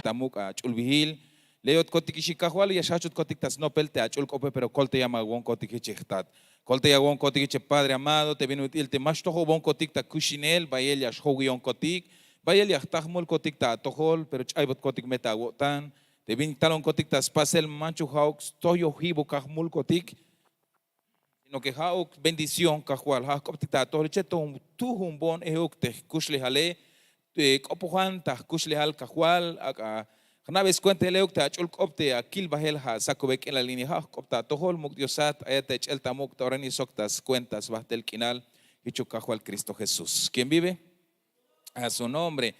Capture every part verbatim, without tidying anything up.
ta muk' ach'ulbihil. Leyotkotikixi kajwal, ya xjajchotkotik ta snopel te ach'ul k'ope, pero koltayamawonkotik jich e jtat. Koltayawonkotik jich e padre amado, te bin ut'il te ma xtojobonkotik ta kuxinel, bayel ya xjowionkotik, bayel ya jta jmulkotik ta atojol, pero ch'aybotkotik me ta awo'tan. Te bin talonkotik ta spasel manchuk ja'uk stoyojibuk ajmulkotik, sino ke ja'uk bendición kajwal ja' jk'optik ta atojol che to tujunbon ejuk te jkuxlejale. K'opojan ta jkuxlejal kajwal, ak'a jna'be skuenta jil ejuk te ach'ul k'op te akil bahel ja' sakube k'inal ini ja' jk'op ta atojol. Muk' diosat, ayat ta ech'el ta muk' ta ora ini sok ta skuenta sbajtel k'inal. Jichuk kajwal Cristo Jesús, quien vive a su nombre.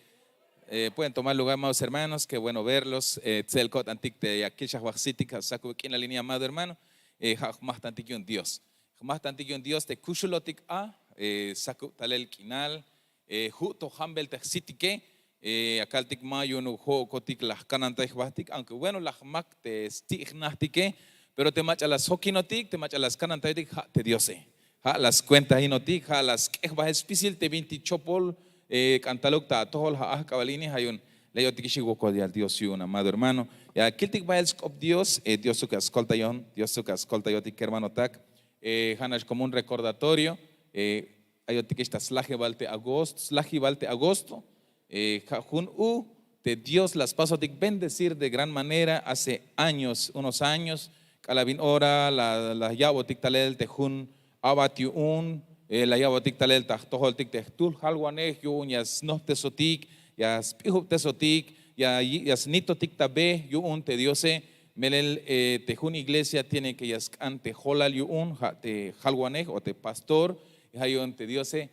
Pueden tomar lugar, amados hermanos, qué bueno verlos. Tzel ko'tantik te ya kil xajwaj sitik ja' sakube k'inal ini, amado hermano. Ja' jmajtantik yu'un dios, jmajtantik yu'un dios te kuxulotik a sakub talel k'inal. Ju' to jambel te jsitike. Akaltik ma yu'un jo'kotik la jkanantay jbahtik, aunque bueno la jmak te sti' jnajtike, pero te mach'a la sjokinotik, te mach'a la skanantayotik ja' te diose. Ja' la skuentajinotik, ja' la sk'ej bahel spisil te bintik chopol k'an taluk ta atojol ja' ajk'abal ini. Ja' yu'un leyotikixi wokol yal dios yu'un, amado hermano. Ya kiltik bahel sk'op dios. Dios suk' ya skoltayon, dios suk' ya skoltayotik kermanotak. Ja' nax como un recordatorio. Ayotikix ta slajibal te agosto, slajibal te agosto. Ja' jun u te dios la spasotik bendecir de gran manera hace años, unos años. K'alal bin ora la ya'botik talel te jun abat yu'un, la ya'botik talel ta jtojoltik te jtuhl jalwanej yu'un ya snojptesotik, ya sp'ijubtesotik, ya snitotik ta be yu'un te diose. Melel te jun iglesia tiene ke ya sk'an te jolal yu'un ja' te jalwanej o te pastor. Ja' yu'un te diose,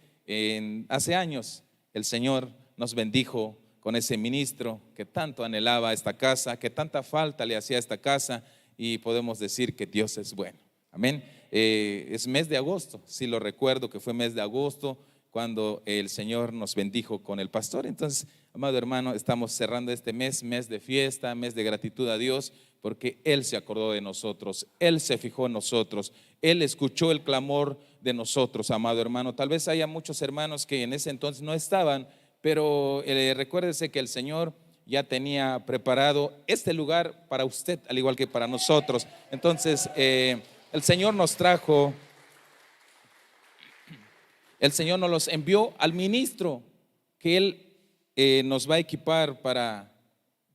hace años el señor nos bendijo con ese ministro que tanto anhelaba esta casa, que tanta falta le hacia esta casa. Y podemos decir que dios es bueno. Amén. Es mes de agosto, si lo recuerdo que fue mes de agosto cuando el señor nos bendijo con el pastor. Entonces, amado hermano, estamos cerrando este mes, mes de fiesta, mes de gratitud a dios, porque él se acordó de nosotros, él se fijó en nosotros, él escuchó el clamor de nosotros, amado hermano. Tal vez haya muchos hermanos que en ese entonces no estaban, pero recuérdese que el señor ya tenía preparado este lugar para usted al igual que para nosotros. Entonces el señor nos trajo, el señor nos los envió al ministro que él nos va a equipar para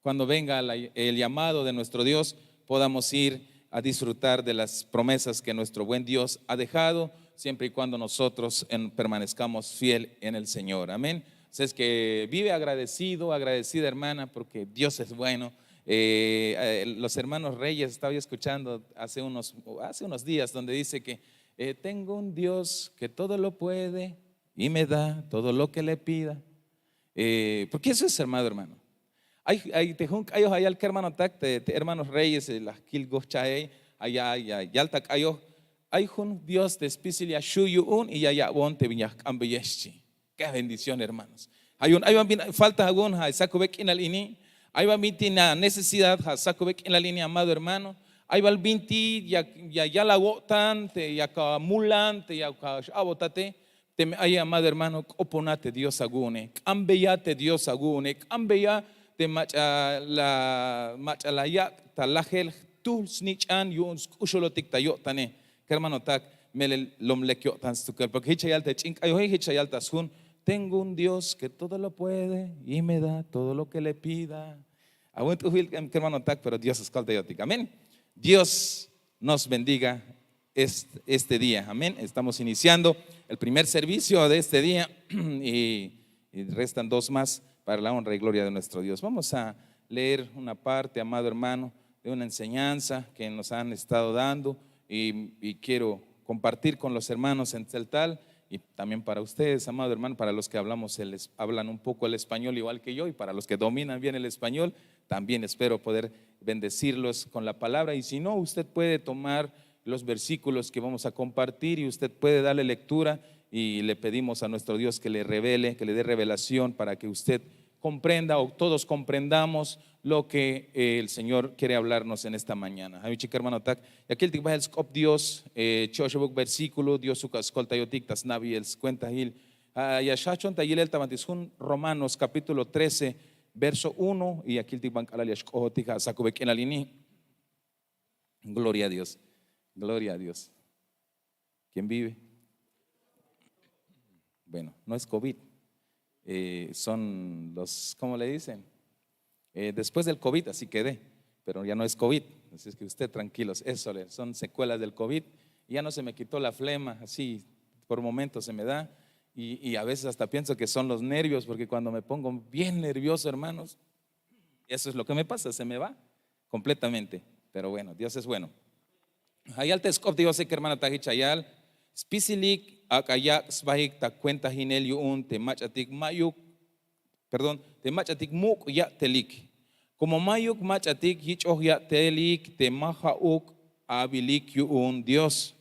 cuando venga el llamado de nuestro dios, podamos ir a disfrutar de las promesas que nuestro buen dios ha dejado, siempre y cuando nosotros permanezcamos fiel en el señor. Amén. Así es que vive agradecido, agradecida, hermana, porque dios es bueno. Los hermanos reyes estaba escuchando hace unos días donde dice que tengo un dios que todo lo puede y me da todo lo que le pida. Porque eso es, hermano, hermano. Ay te jun k'ayoj ayal kermanotak te hermanos reyes la jkil gohchahey, ay yal ta k'ayoj. Ay jun dios te spisil ya xu' yu'un y ya ya'bon te bin ya jk'anbeyex xchi. K'a bendición, hermanos. Ay yu'un ay ban bin falta awu'un ja' sakube k'inal ini. Ay ban binti na necesidad ja' sakube k'inal ini, amado hermano. Ay bal binti ya yal awo'tan te yak amulan te yak x'a'botate. Teme ay, amado hermano, k'opona te dios awu'une, k'anbeya te dios awu'une, k'anbeya te mach'a la yak' ta lajel jtuhl snich'an yu'un sk'uxulotik ta yo'tane. Kermanotak, melel lom lek yo'tan stukel porke jich ya yal te ch'in k'ayoje, jich ya yal ta sjun: tengo un dios que todo lo puede y me da todo lo que le pida. Awu'un t'ujbil kermanotak, pero dios skoltayotik. Amén. Dios nos bendiga este día. Amén. Estamos iniciando el primer servicio de este día y restan dos más para la honra y gloria de nuestro dios. Vamos a leer una parte, amado hermano, de una enseñanza que nos han estado dando y quiero compartir con los hermanos en tzeltal y también para ustedes, amado hermano, para los que hablamos hablan un poco el español igual que yo y para los que dominan bien el español, también espero poder bendecirlos con la palabra. Y si no, usted puede tomar los versículos que vamos a compartir y usted puede darle lectura y le pedimos a nuestro dios que le revele, que le dé revelación para que usted comprenda o todos comprendamos lo que el señor quiere hablarnos en esta mañana. Ay chik hermanotak, ya kiltik bahel sk'op dios. Cho'xebuk versículo dios suk' askoltayotik ta sna'beyel skuentahil. Ya xjajchon ta yilel ta banti sjun romanos capítulo trece, verso uno, y ya kiltik ban k'alal ya xk'ojotik ja' sakube k'inal ini. Gloria a Dios. Gloria a Dios. ¿Quién vive? Bueno, no es covid. Eh, son los, ¿cómo le dicen? Eh, después del covid así quedé, pero ya no es covid. Así es que usted tranquilos, eso le- son secuelas del covid. Ya no se me quitó la flema, así por momentos se me da. Y, y a veces hasta pienso que son los nervios, porque cuando me pongo bien nervioso, hermanos, eso es lo que me pasa, se me va completamente. Pero bueno, Dios es bueno. Ja' yal te sk'op te Diose, kermanotak, jich ya yal: Spisilik ak'a yak' sbajik ta kuentajinel yu'un te mach'atik mayuk, perdón, te mach'atik muk' ya'telik. Komo mayuk mach'atik yich'oj ya'telik te ma ja'uk a'bilik yu'un Dios.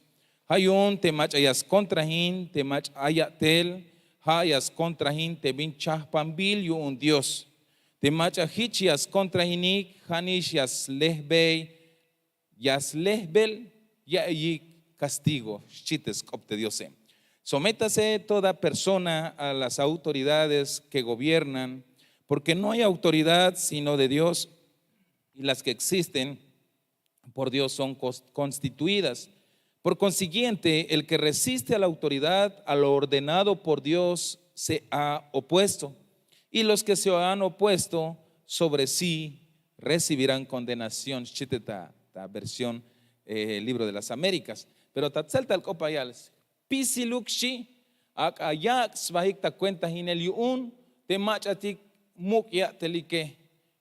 Ja' yu'un te mach'a ya skontrajin te mach'a ya'tel, ja' ya skontrajin te bin chajpanbil yu'un Dios. Te mach'a jich ya skontrajinik, ja'nix ya slejbey, ya slejbel, ya'iyik castigo, xchi te sk'op te Diose. Sométase toda persona a las autoridades que gobiernan, porque no hay autoridad sino de Dios, y las que existen por Dios son cos- constituidas. Por consiguiente, el que resiste a la autoridad, a lo ordenado por Dios, se ha opuesto. Y los que se han opuesto sobre sí recibirán condenación. Xchi te ta, ta versión, eh, Libro de las Américas. Pero ta tseltal k'op ya yal: Spisiluk, xchi, ak'a yak' sbajik ta kuentajinel yu'un te mach'atik muk' ya'telike.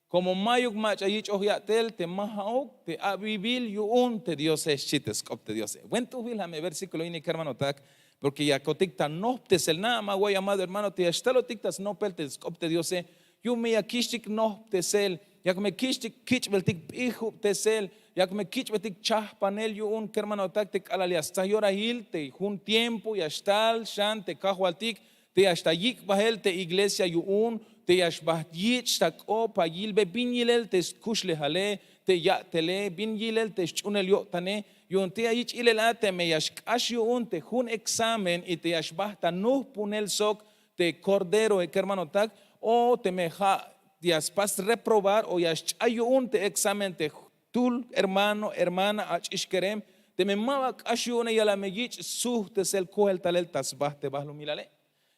Komo mayuk mach'a yich'oj ya'tel te ma ja'uk te a'bibil yu'un te Diose, xchi te sk'op te Diose. Buen t'ujbil ja' me versículo ini, kermanotak, porque yakotik ta nojptesel na'a, ma way, amado hermano, te ya xtalotik ta snopel te sk'op te Diose, yu'un me ya kich'tik nojptesel, yak me kich'tik kich'beltik p'ijubtesel, yak me kich'beltik chajpanel yu'un, kermanotak, te k'alal ya stsaj yorajil te jun tiempo ya xtal xan te Kajwaltik, te ya xtal yik' bajel te iglesia yu'un, te ya xbajt yich' ta k'op, ya yilbe bin yilel te skuxlejale, te ya'tele, bin yilel te sch'uunel yo'tane, yu'un te ya yich' ilel a teme ya xk'ax yu'un te jun examen y te ya xbajt ta nujpunel sok te Corderoe, kermanotak, o teme ja' ya spas reprobar o ya xch'ay yu'un te examen te jtul hermano, hermana, ach'ix kerem, teme ma ba k'ax yu'une, ya la me yich' sujtesel kojel talel ta sba te balumilale.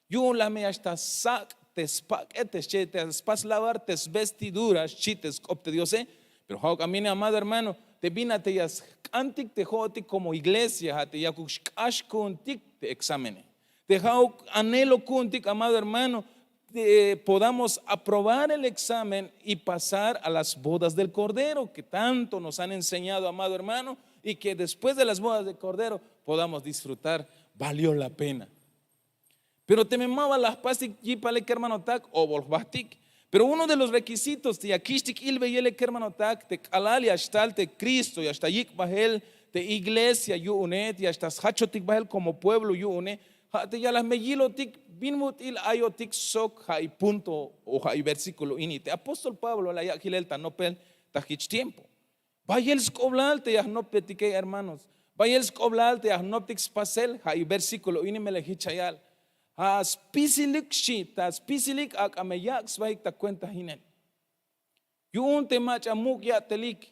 Yu'un la me ya xtal sak' te spak'et, te xchi, te spas lavar te svestidura, xchi te sk'op te Diose. Pero ja'uk a mene, amado hermano, te bin a te ya sk'antik te jo'otik como iglesia, ja' te yakuk xk'ax ku'untik te examene. Te ja'uk anhelo ku'untik, amado hermano, te podamos aprobar el examen y pasar a las bodas del Cordero que tanto nos han enseñado, amado hermano, y que después de las bodas del Cordero podamos disfrutar. Valió la pena. Pero teme ma ba la jpastik yipale, kermanotak, obol jbajtik. Pero uno de los requisitos te ya kich'tik ilbeyele, kermanotak, te k'alal ya xtal te Cristo, ya xtal yik' bajel te iglesia yu'une, ya xtal sjachotik bajel como pueblo yu'une, ja' te ya la me yilotik bin ut'il ayotik sok ja'i punto o ja'i versículo ini. Te apóstol Pablo la yak' jilel ta nopel ta jich tiempo. Bayel sk'oblal te ya jnopetike, hermanos. Bayel sk'oblal te ya jnoptik spasel, ja'i versículo ini melel jich ya yal: Ja' spisilik, xchi, ta spisilik ak'a me yak' sbajik ta kuentajinel yu'un te mach'a muk' ya'telik.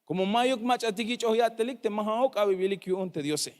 Komo mayuk mach'atik yich'oj ya'telik te ma ja'uk a'bibilik yu'un te Diose.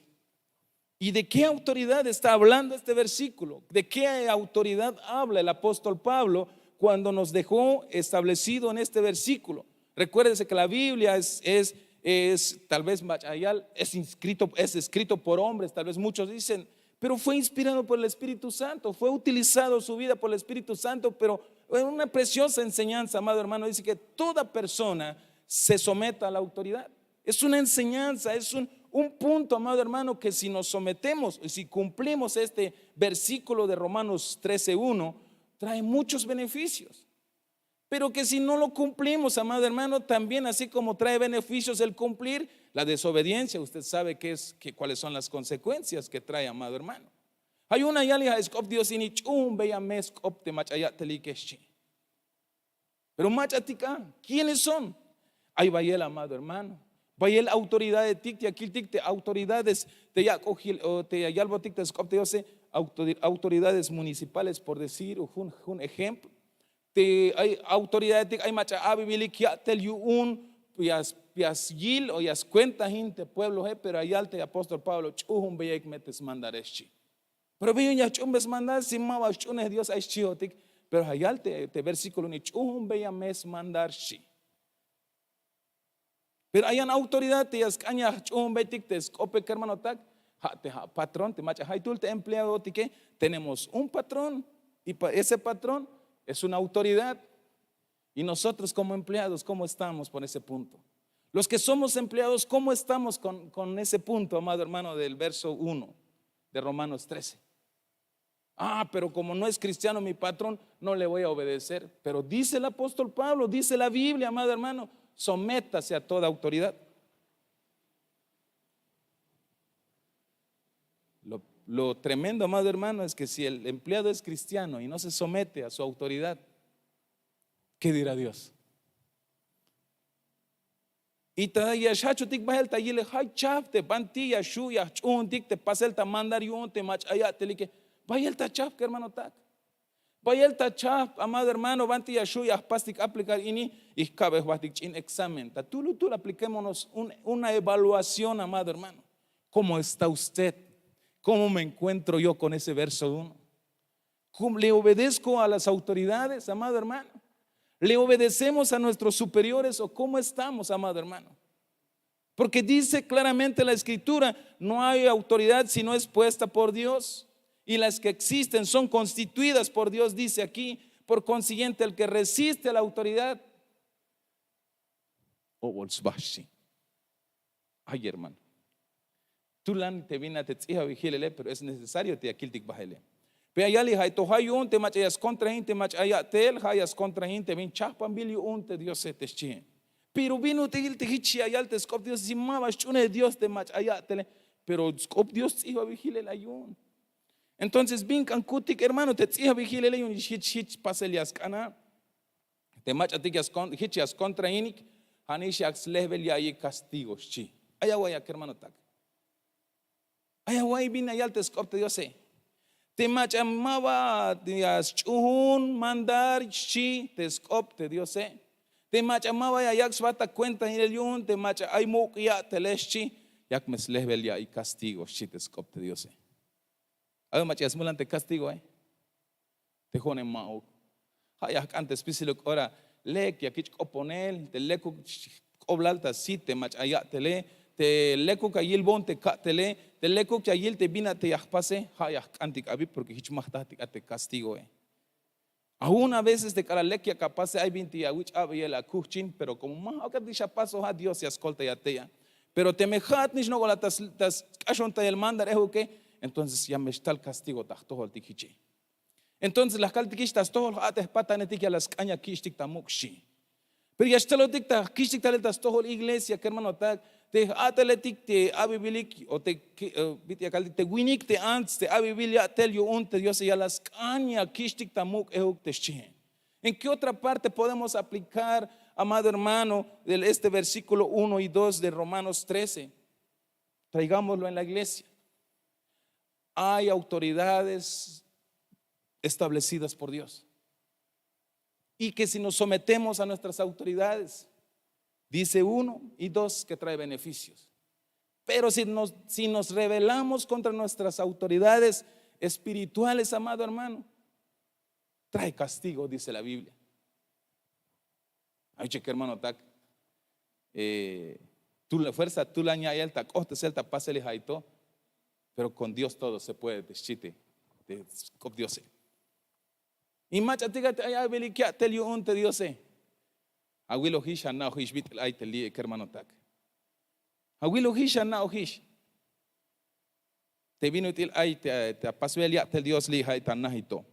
¿Y de qué autoridad está hablando este versículo? ¿De qué autoridad habla el apóstol Pablo cuando nos dejó establecido en este versículo? Recuérdese que la Biblia es, es, es tal vez mach'a ya yal, es escrito, es escrito por hombres, tal vez muchos dicen, pero fue inspirado por el Espíritu Santo, fue utilizado su vida por el Espíritu Santo, pero en una preciosa enseñanza, amado hermano, dice que toda persona se someta a la autoridad. Es una enseñanza, es un, un punto, amado hermano, que si nos sometemos y si cumplimos este versículo de Romanos trece uno, trae muchos beneficios. Pero que si no lo cumplimos, amado hermano, también así como trae beneficios el cumplir, la desobediencia, usted sabe qué es, que, cuáles son las consecuencias que trae, amado hermano. Ay una ya le ja' sk'op Dios ini: Ch'uhunbeya me sk'op te mach'a ya'telike, xchi. Pero mach'atik a, ¿quiénes son? Ay bayel, amado hermano, bayel autoridadetik, te ya kiltik te autoridades, te ya k'ojil, o te ya yalbotik te sk'op te Diose, autori- autoridades municipales, por decir, o jun, jun ejemplo. Te ay autoridadetik ay mach'a abibilik ya'tel yu'un, ya yil o ya skuentahin te pueblohe, pero ya yal te apóstol Pablo: ch'uhunbeyik me te smandare, xchi. Pero bin yu'un ya jch'uhunbe smandar si ma ba sch'uhunej Dios, ay xchihotik. Pero ya yal te versíkulo ini: ch'uhunbeya me smandar, xchi. Pero ayan autoridad te ya sk'an ya jch'uhunbeytik te sk'ope kermanotak, ja' te ja' patrón te mach'a jaytul te empleadotike. Tenemos un patrón, y ese patrón es una autoridad. Y nosotros como empleados, ¿cómo estamos por ese punto? Los que somos empleados, ¿cómo estamos con ese punto, amado hermano, del verso uno de Romanos trece? Ah, pero como no es cristiano mi patrón, no le voy a obedecer. Pero dice el apóstol Pablo, dice la Biblia, amado hermano: sométase a toda autoridad. Lo tremendo, amado hermano, es que si el empleado es cristiano y no se somete a su autoridad, ¿qué dirá Dios? Y ta ya xjachutik bahel ta yilel jay chahp te banti ya xju' ya jch'uhuntik te pasel ta mandar yu'un te mach'a ya'telike. Bayel ta chahp kermanotak. Bayel ta chahp, amado hermano, banti ya xju' ya jpastik aplicar ini. Y jkabe jbahtik ch'in examen ta tulutul. Apliquémonos una evaluación, amado hermano. ¿Cómo está usted? ¿Cómo me encuentro yo con ese verso uno? ¿Le obedezco a las autoridades, amado hermano? ¿Le obedecemos a nuestros superiores o cómo estamos, amado hermano? Porque dice claramente la escritura: no hay autoridad si no es puesta por Dios, y las que existen son constituidas por Dios, dice aquí. Por consiguiente, el que resiste a la autoridad, o bolsbashi. Ay hermano, tulan te bin a te ts'ijabij hilele, pero es necesario te ya kiltik bahele. Pero ya yal: ay to ja' yu'un te mach'a ya skontrahin te mach'a ya'tel, ja' ya skontrahin te bin chahpanbil yu'un te Diose, te xchihe. Pero bin ut'il te hich ya yal te sk'op Dios si ma ba sch'uhunej Dios te mach'a ya'tele? Pero sk'op Dios ts'ijabij hilel ay yu'un. Entonces bin k'an kutik hermano te ts'ijabij hilele yu'un hich hich pasel ya sk'ana. Te mach'atik hich ya skontrahinik, ja' nix ya slehbel ya'iyik castigo, xchi. Ay awa'iy a kermanotak. Ay awa'iy bin ya yal te sk'op te Diose. Te mach'a ma ba ya sch'uhun mandar, xchi te sk'op te Diose. Te mach'a ma ba ya yak' sba ta kuenta hilel yu'un te mach'a ay muk' ya'tele, xchi, yak me slehbel ya'iyik castigo, xchi te sk'op te Diose. Ay mach'a ya smulan te castigoe. Te jo'one ma'uk. Ja' ya jk'an te spisiluk ora lek ya kich' k'oponel te lekuk k'oblal ta sit te mach'a ya'tele, te lekuk ya yilbon te ka'tele, te lekuk ya yil te bin a te ya jpase. Ja' ya jk'antik abi porque hich ma jtatik a te castigoe. Aun a veces te k'alal lek yak apase ay bintik ya awich' abeyel akuhchin, pero komo ma ja'ukatix apaso, ja' Dios ya skoltayat tey a. Pero teme ja'at nix nok'ol a ta sk'axontayel mandar ejuke, entonces ya me xtal castigo ta jtojoltik hiche. Entonces la jkaltikix ta stojol, ja' te jpatanetik ya la sk'an ya kich'tik ta muk', xchi. Pero ya xtalotik ta jkich'tik talel ta stojol iglesia kermanotak, te j-a'teletik te abibilik o te bit'il ya kaltik te winik te ants te abibil ya'tel yu'un te Diose ya la sk'an ya kich'tik ta muk' ejuk te xchihe. ¿En qué otra parte podemos aplicar, amado hermano, de este versículo uno y dos de Romanos trece? Traigámoslo en la iglesia. Hay autoridades establecidas por Dios y que si nos sometemos a nuestras autoridades, dice uno y dos que trae beneficios. Pero si nos, si nos rebelamos contra nuestras autoridades espirituales, amado hermano, trae castigo, dice la Biblia. Ay chek hermanotak, eh, fuerza tulan ya'iyel ta k'ohtesel ta pasel ay to. Pero con Dios todo se puede, te xchi te sk'op Diose. Y mach'atik a te ay abilik ya'tel yu'un te Diose. Awilojix, ana'ojix bit'il ay te li'e kermanotak. Awilojix, ana'ojix te bin ut'il ay te apasbel ya'tel Dios li' ay ta najil to.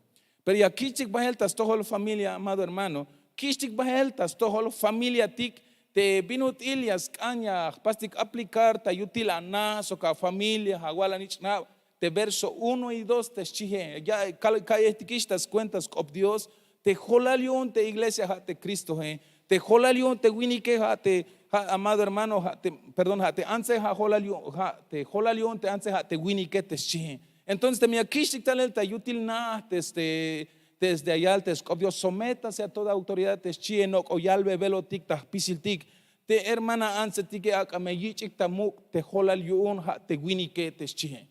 Pero ya kich'tik bahel ta stojol familia, amado hermano, kich'tik bahel ta stojol familiatik te bin ut'il ya sk'an ya jpastik aplicar ta yutil ana sok afamilia, awal anich'nab. Te verso uno y dos te xchihe, ya ka'iyejtikix ta skuenta sk'op Dios. Te jolal yu'un te iglesia ja' te Cristohe. Te jolal yu'un te winike ja' te, ja' amado hermano, ja' te, perdón, ja' te antse, ja' jolal yu'un, ja' te jolal yu'un te antse ja' te winike te xchihe. Entonces teme ya kich'tik talel ta yutil na te este Desde ayal te sk'op Dios, sométase a toda autoridad te xchie, nok'o yalbebelotik ta jpisiltik. Te hermana antsetike ak'a me yich'ik ta muk' te jolal yu'un, ja' te winike te xchie.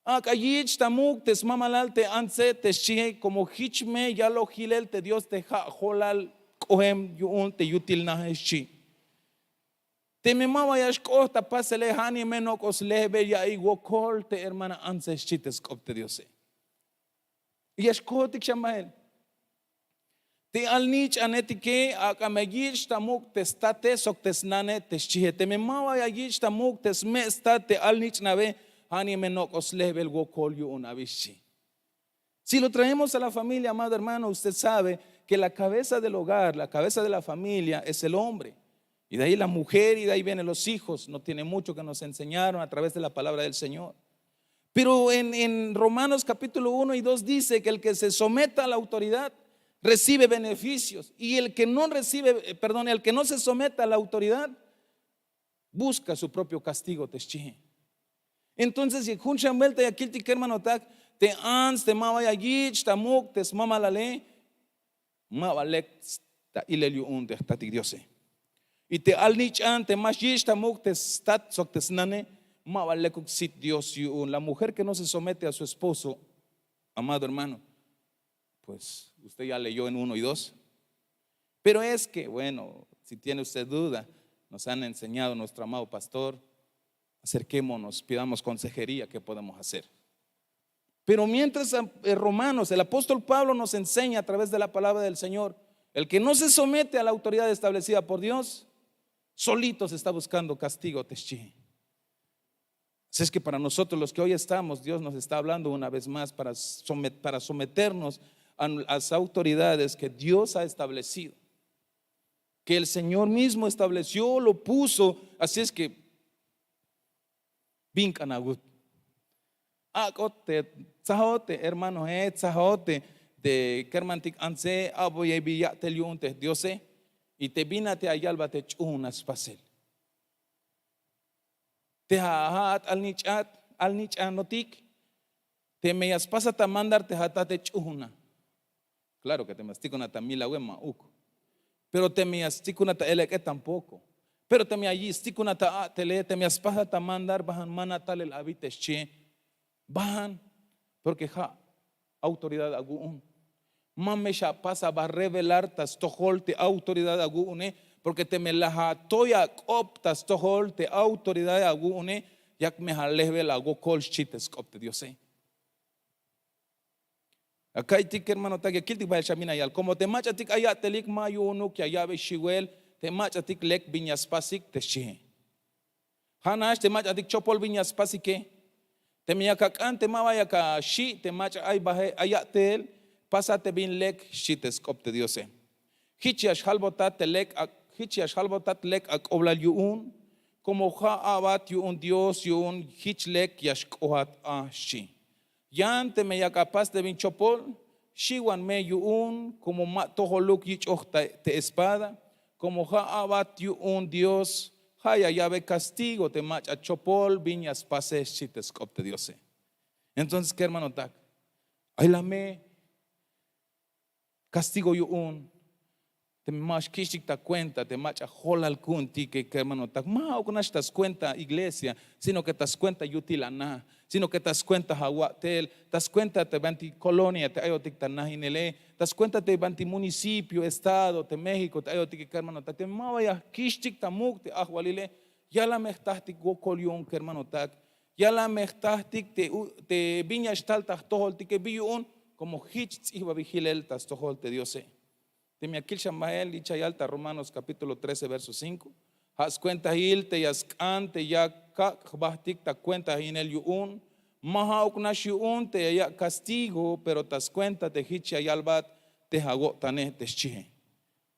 Ak'a yich' ta muk' te smamalal te antse te xchie, komo jich me yaloj yilel te Dios te ja' jolal k'oem yu'un te yutil naje xchi. Teme ma ba ya xk'ot ta pasele, ja' ni'e me nok'o slejbel ya'iy wokol te hermana antse xchi te sk'op te Diose. Ya xkojotik xan bahel. Te alnich'anetike ak'a me yich' ta muk' te state sok te snane te xchie. Teme ma ba ya yich' ta muk' te sme' stat te alnich'nabe, ja' ni'e me nok'o slejbel wokol yu'un abi xchi. Si lo traemos a la familia, amado hermano, usted sabe que la cabeza del hogar, la cabeza de la familia es el hombre. Y de ahí la mujer, y de ahí vienen los hijos. No tiene mucho que nos enseñaron a través de la palabra del Señor. Pero en, en Romanos capítulo uno y dos dice que el que se someta a la autoridad recibe beneficios. Y el que no recibe, eh, perdón, el que no se someta a la autoridad busca su propio castigo te xchihe. Entonces, y jun xan buelta ya kiltik, hermanotak, te ants te ma ba ya yich' ta muk' te smamalale, ma ba lek ta ilel yu'un te jtatik Diose. Y te alnich'an te ma xyich' ta muk' te stat sok te snane, ma ba lekuk sit Dios yu'un. La mujer que no se somete a su esposo, amado hermano, pues usted ya leyó en uno y dos. Pero es que, bueno, si tiene usted duda, nos han enseñado nuestro amado pastor, acerquémonos, pidamos consejería, ¿qué podemos hacer? Pero mientras, eh, Romanos, el apóstol Pablo nos enseña a través de la palabra del Señor, el que no se somete a la autoridad establecida por Dios, solito se está buscando castigo te xchihe. Así es que para nosotros los que hoy estamos, Dios nos está hablando una vez más para, somet- para someternos a, a las autoridades que Dios ha establecido, que el Señor mismo estableció, lo puso. Así es que, bin k'an awut. Ak'ot te, tsajot te hermanohe, tsajot te, te kermantik antse, a'boye bi ya'tel yu'un te Diose, y te bin a te ya yalbat te ch'uhun a spasel. Te ja', ja'at alnich'at, alnich'anotik, teme ya spasat a mandar te ja'at a te ch'uhun a. Claro que teme ya stikonat a milawe, ma'uk. Pero teme ya stikonat a elek'e, tampoco. Pero teme ya stikonat a a'tele, teme ya spasat a mandar, bahan, mana talel abi te xchihe. Bahan, porque ja' autoridad awu'un. Ma me xapas aba revelar ta stojol te autoridad awu'une, porque teme la atoy ak'op ta stojol te autoridad awu'une, yak me alejbel awokol, xchi te sk'op te Diose. Aka'iytik, hermanotak, ya kiltik bahel xan bin ya yal: komo te mach'atik ay ya'telik, ma yu'unuk ya ya'be xiwel te mach'atik lek bin ya spasik te xchihe. Ja' nax te mach'atik chopol bin ya spasike. Teme yak ak'an te ma ba yak axi' te mach'a ay bahe, ay ya'tel, pasa te bin lek, xchi te sk'op te Diose. Jich ya xjalbotat te lek a, jich ya xjalbotat lek ak'oblal yu'un, komo ja' a'bat yu'un Dios yu'un jich lek ya xk'oat a, xchi. Yan teme yak apas te bin chopol, xiwan me yu'un, komo ma atojoluk yich'oj ta, te espada, komo ja' a'bat yu'un Dios, ja' ya ya'be castigo te mach'a chopol bin ya spase, xchi te sk'op te Diose. Entonces, kermanotak, ay la me castigo yu'un teme ma xkich'tik ta cuenta te mach'a jolal ku'untike, kermanotak. Ma'uk nax ta scuenta iglesia, sino que ta scuenta yutil ana, sino que ta scuenta awa'tel, ta scuenta te banti colonia te ayotik ta najinele, ta scuenta te banti municipio, estado te México te ayotike, kermanotak. Teme ma ba ya jkich'tik ta muk' te ajwalile, ya la me jtajtik wokol yu'un, kermanotak. Ya la me jtajtik te u-, te bin ya xtal ta jtojoltike, bi yu'un, komo jich ts'ijbabil jilel ta stojol te Diose. Teme ya kil xan bahel, jich ya yal ta Romanos capítulo trece, verso cinco: ja' scuentahil te ya sk'an te ya kak' jbahtik ta cuentahinel yu'un, ma ja'uk nax yu'un te ya yak' castigo, pero ta scuenta te jich ya yalbat te awo'tane te xchihe.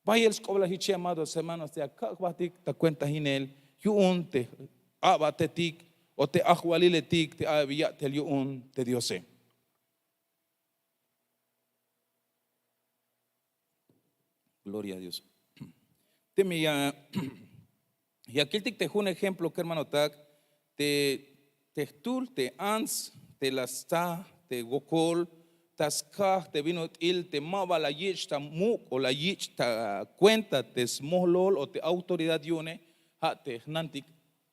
Bayel sk'oblal jich, amados hermanos, te ya kak' jbahtik ta cuentahinel yu'un te a'batetik o te ajwaliletik te a'beya ya'tel yu'un te Diose. Gloria a Dios. Teme ya, ya kiltik te jun ejemplo, kermanotak, te, te jtul te ants te la sta te wokol, ta skaj te bin ut'il te ma ba la yich' ta muk' o la yich' ta kuenta te smojlol o te autoridad yu'une, ja' te jnantik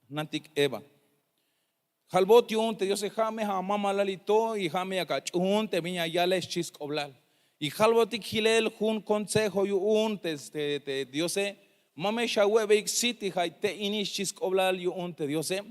jnantik Eva. Jalbot yu'un te Diose, ja' me ja' mamalal y to, y ja' me yak ach'uhun te bin ya yale, xchi sk'oblal. Y jalbotik jilel jun konsejo yu'un te Diose, ma me xawe'beyik sit y ja' te ini, xchi sk'oblal yu'un te Diose.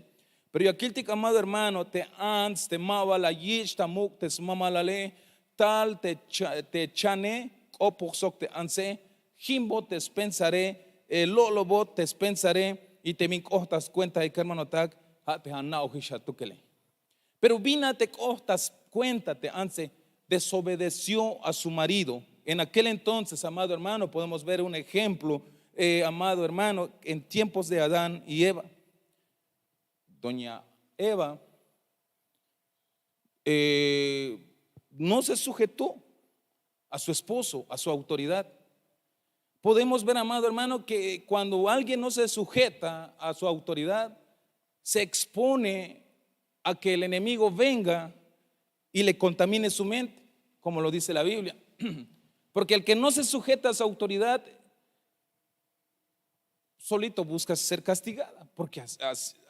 Pero ya kiltik, amado hermano, te ants te ma ba la yich' ta muk' te smamalale, tal te chane k'opoj sok te antse, jimbot te spensare, lo'lobot te spensare. Y te bin k'oht ta skuentahe, kermanotak, ja' te ana'ojix atukele. Pero bin a te k'oht ta skuenta te antse, desobedeció a su marido. En aquel entonces, amado hermano, podemos ver un ejemplo, eh, amado hermano, en tiempos de Adán y Eva. Doña Eva eh, no se sujetó a su esposo, a su autoridad. Podemos ver, amado hermano, que cuando alguien no se sujeta a su autoridad, se expone a que el enemigo venga y le contamine su mente, como lo dice la Biblia. Porque el que no se sujeta a su autoridad solito busca ser castigada, porque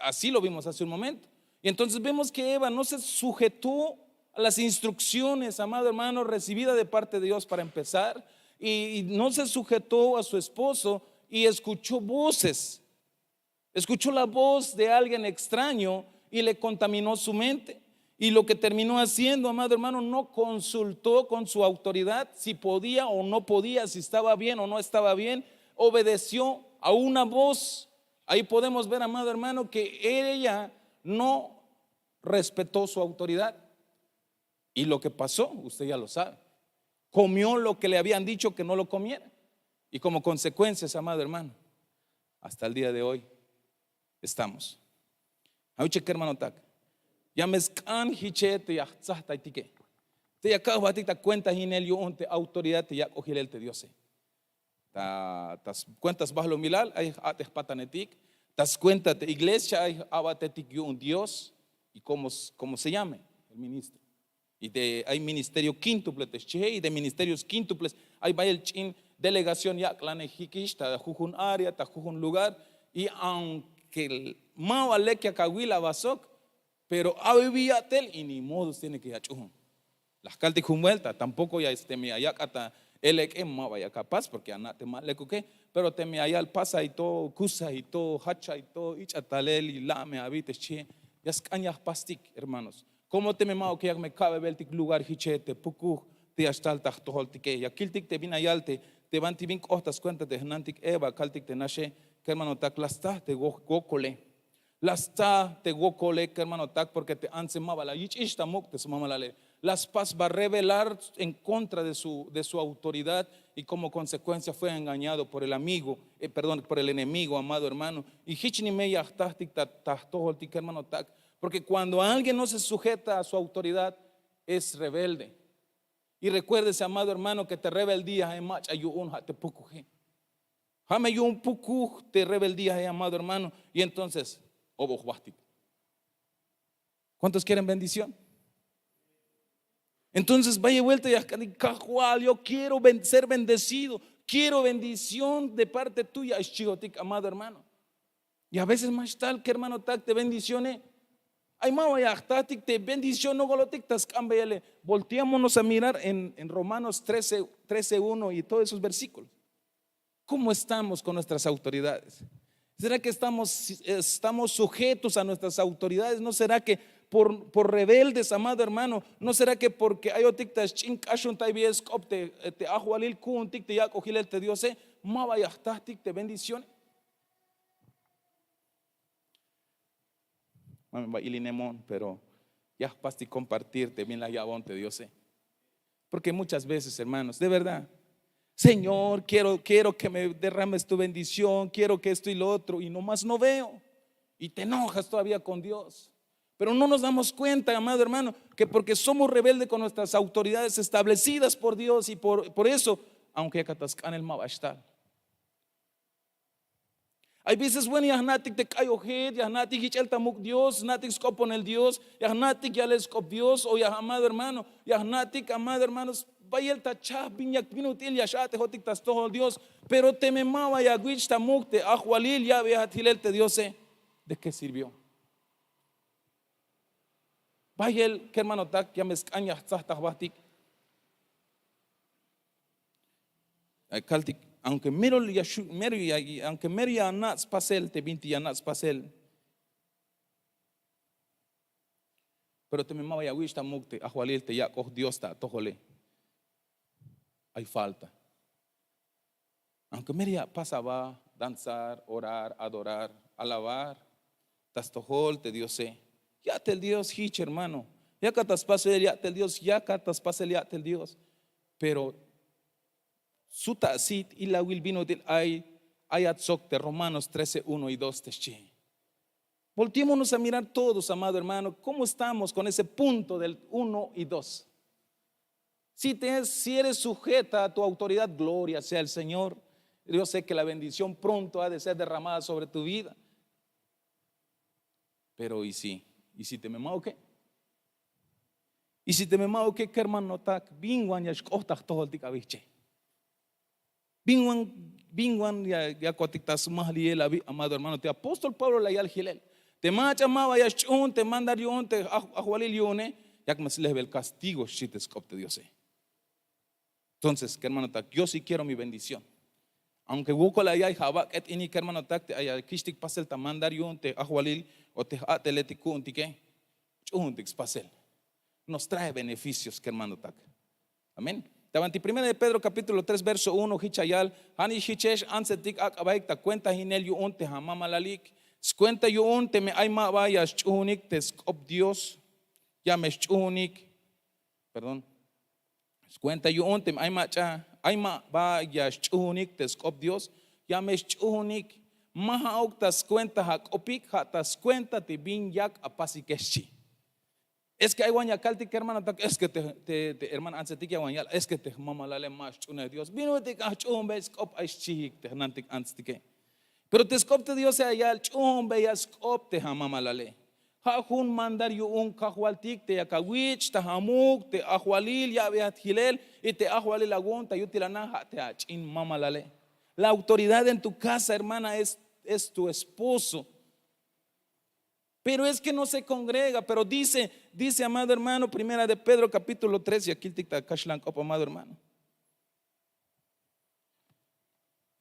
así lo vimos hace un momento. Y entonces vemos que Eva no se sujetó a las instrucciones, amado hermano, recibida de parte de Dios para empezar, y no se sujetó a su esposo y escuchó voces. Escuchó la voz de alguien extraño y le contaminó su mente. Y lo que terminó haciendo, amado hermano, no consultó con su autoridad si podía o no podía, si estaba bien o no estaba bien. Obedeció a una voz. Ahí podemos ver, amado hermano, que ella no respetó su autoridad. Y lo que pasó, usted ya lo sabe. Comió lo que le habían dicho que no lo comiera. Y como consecuencia, amado hermano, hasta el día de hoy estamos. Awiche, kermanotak, ya me sk'an jiche te ya jtsajtaytike. Te ya ka'jbatik ta kuenta jinel yu'un te autoridad te yak'oj yilel te Diose. Ta skuenta sbahlumilal ay j-a'tej patanetik. Ta skuenta te iglesia ay j-a'batetik yu'un Dios. Y cómo se llame el ministro. Y te ay ministerio quíntuple te xchihe, y te ministerios quíntuples ay bayel ch'in delegación yak'lanej jikix ta jujun área, ta jujun lugar. Y aunque ma ba lek yak awil aba sok, pero awi bi ya'tel y ni modos tiene que ya ch'uhun. La jkaltik jun vuelta, tampoco ya este me ya yak'at ta elek'e, ma ba yak apas porque ya na' te ma lekuke. Pero teme ya yal pasay to, kusay to, jachay to, ich'a talel y la' me abi te xchihe, ya sk'an ya jpastik, hermanos. Como teme ma'uke yak me ka'bebeltik lugar jiche te pukuj te ya xtal ta jtojoltike. Ya kiltik te bin ya yal te banti bin k'oht ta skuenta te jnantik Eva, kaltik te naxe, kermanotak, la sta te wokole. La sta te wokole, kermanotak, porque te antse ma ba la yich'ix ta muk' te smamalale. La spas ba rebelar en contra de su autoridad, y como consecuencia fue engañado por el amigo, perdón, por el enemigo, amado hermano. Y jich ni me ya jtajtik ta jtojoltik, kermanotak, porque cuando alguien no se sujeta a su autoridad, es rebelde. Y recuérdese, amado hermano, que te rebeldíahe mach'a yu'un ja' te pukuje. Ja' me yu'un pukuj te rebeldíahe, amado hermano. Y entonces oboj jbajtik. ¿Cuántos quieren bendición? Entonces bayel vuelta ya jk'an, Kajwal, yo quiero ser bendecido, quiero bendición de parte tuya, xchihotik, amado hermano. Y a veces ma xtal, kermanotak, te bendicione. Ay ma ba ya jtajtik te bendición nokolotik ta sk'anbeyele. Volteámonos a mirar en Romanos trece uno y todos esos versículos. ¿Cómo estamos con nuestras autoridades? ¿Será que estamos sujetos a nuestras autoridades? ¿No será que por rebeldes, amado hermano? ¿No será que porque ayotik ta sch'in k'axuntaybiel sk'op te ajwalil ku'untik te yak'oj yilel te Diose, ma ba ya jtajtik te bendición? Ma me ba ilinemon, pero ya jpastik compartir te bin la ya'bon te Diose. Porque muchas veces, hermanos, de verdad, Señor, quiero que me derrames tu bendición, quiero que esto y lo otro, y nomás no veo. Y te enojas todavía con Dios. Pero no nos damos cuenta, amado hermano, que porque somos rebeldes con nuestras autoridades establecidas por Dios, y por eso, aunque ya ka ta sk'anel, ma ba xtal. Hay veces, bueno, ya jna'tik te k'ayojel, ya jna'tik yich'el ta muk' Dios, jna'tik sk'oponel Dios, ya jna'tik yalel sk'op Dios, o ya, amado hermano, ya jna'tik, amado hermano, bayel ta chahp bin yak bin ut'il ya x-a'tejotik ta stojol Dios. Pero teme ma ba ya awich' ta muk' te ajwalil ya'beyat jilel te Diose, ¿de qué sirvió? Bayel kermanotak, ya me sk'an ya jtzaj ta jbahtik. Ay kaltik, aunque mero ya xu- mero ya, aunque mero ya ana' spasel te bintik ya ana' spasel, pero teme ma ba ya awich' ta muk' te ajwalil te yak'oj Dios ta atojole, ay falta. Aunque mero ya apas aba danzar, orar, adorar, alabar ta stojol te Diose, ya'tel Dios jich, hermano. Yakat ta spasel ya'tel Dios, yakat ta spasel ya'tel Dios. Pero sut asit ilawil bin ut'il ay, ayat sok te Romanos trece, uno y dos te xchi. Volteémonos a mirar todos, amado hermano, cómo estamos con ese punto del uno y dos. Si te, si eres sujeta a tu autoridad, gloria sea el Señor. Yo sé que la bendición pronto ha de ser derramada sobre tu vida. Pero ¿y si? ¿Y si teme ma uke? ¿Y si teme ma uke, kermanotak, bin wan ya xk'oht ta jtojoltik abi jche? Bin wan, bin wan ya, ya kotik ta smajliyel abi, amado hermano, te apóstol Pablo la yal jilel. Te mach'a ma ba ya sch'uhun te mandar yu'un te aj- ajwalil yu'une, yak me slehbel castigo, xchi te sk'op te Diose. Entonces, kermanotak, yo sí quiero mi bendición. Aunque wokol ay ay ja' abak'et ini, kermanotak, te ay akixtik pasel ta mandar yu'un te ajwalil o te j-a'teletik ku'untike, ch'uhuntik spasel. Nos trae beneficios, kermanotak. Amén. Ta banti Primera de Pedro capítulo tres, verso uno, jich ya yal: Ja' nix jichex antsetik ak'abaik ta kuentahinel yu'un te ja' mamalalik. Skuenta yu'un teme ay ma ba ya sch'uhunik te sk'op Dios, ya me sch'uhunik. Perdón. Skuenta yu'un teme ay mach'a, ay ma ba ya sch'uhunik te sk'op Dios, ya me sch'uhunik. Ma ja'uk ta skuenta ja' ak'opik, ja' ta skuenta te bin yak apasike, xchi. Es que ay wan ya kaltik, kermanotak, es que te, te, te hermana antsetik ya wan yal, es que te jmamalale ma sch'uhunej Dios. Bin ut'il k'an jch'uhunbey sk'op, ay xchihik te jnantik antstike. Pero te sk'op te Diose ya yal: ch'uhunbeya sk'op te ja' mamalale. Ja' jun mandar yu'un Kajwaltik te yak awich' ta amuk' te ajwalil ya'beyat jilel, y te ajwalil awu'un ta yutil ana ja' te ach'in mamalale. La autoridad en tu casa, hermana, es, es tu esposo. Pero es que no se congrega, pero dice, dice, amado hermano, Primera de Pedro capítulo tres, ya kiltik ta kaxlan k'op, amado hermano.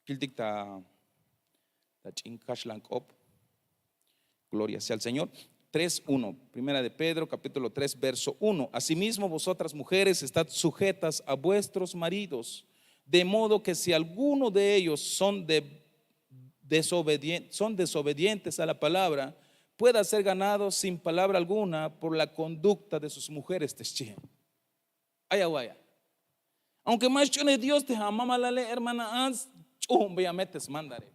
Kiltik ta, ta ch'in kaxlan k'op. Gloria sea al Señor. Tres uno, Primera de Pedro, capítulo tres, verso uno. Asimismo, vosotras mujeres, estad sujetas a vuestros maridos, de modo que si alguno de ellos son de, desobedien- son desobedientes a la palabra, pueda ser ganado sin palabra alguna por la conducta de sus mujeres, te xchi. Ay awaya. Aunque ma sch'uhunej Dios te ja' mamalale, hermana ants, ch'uhunbeya me te smandare.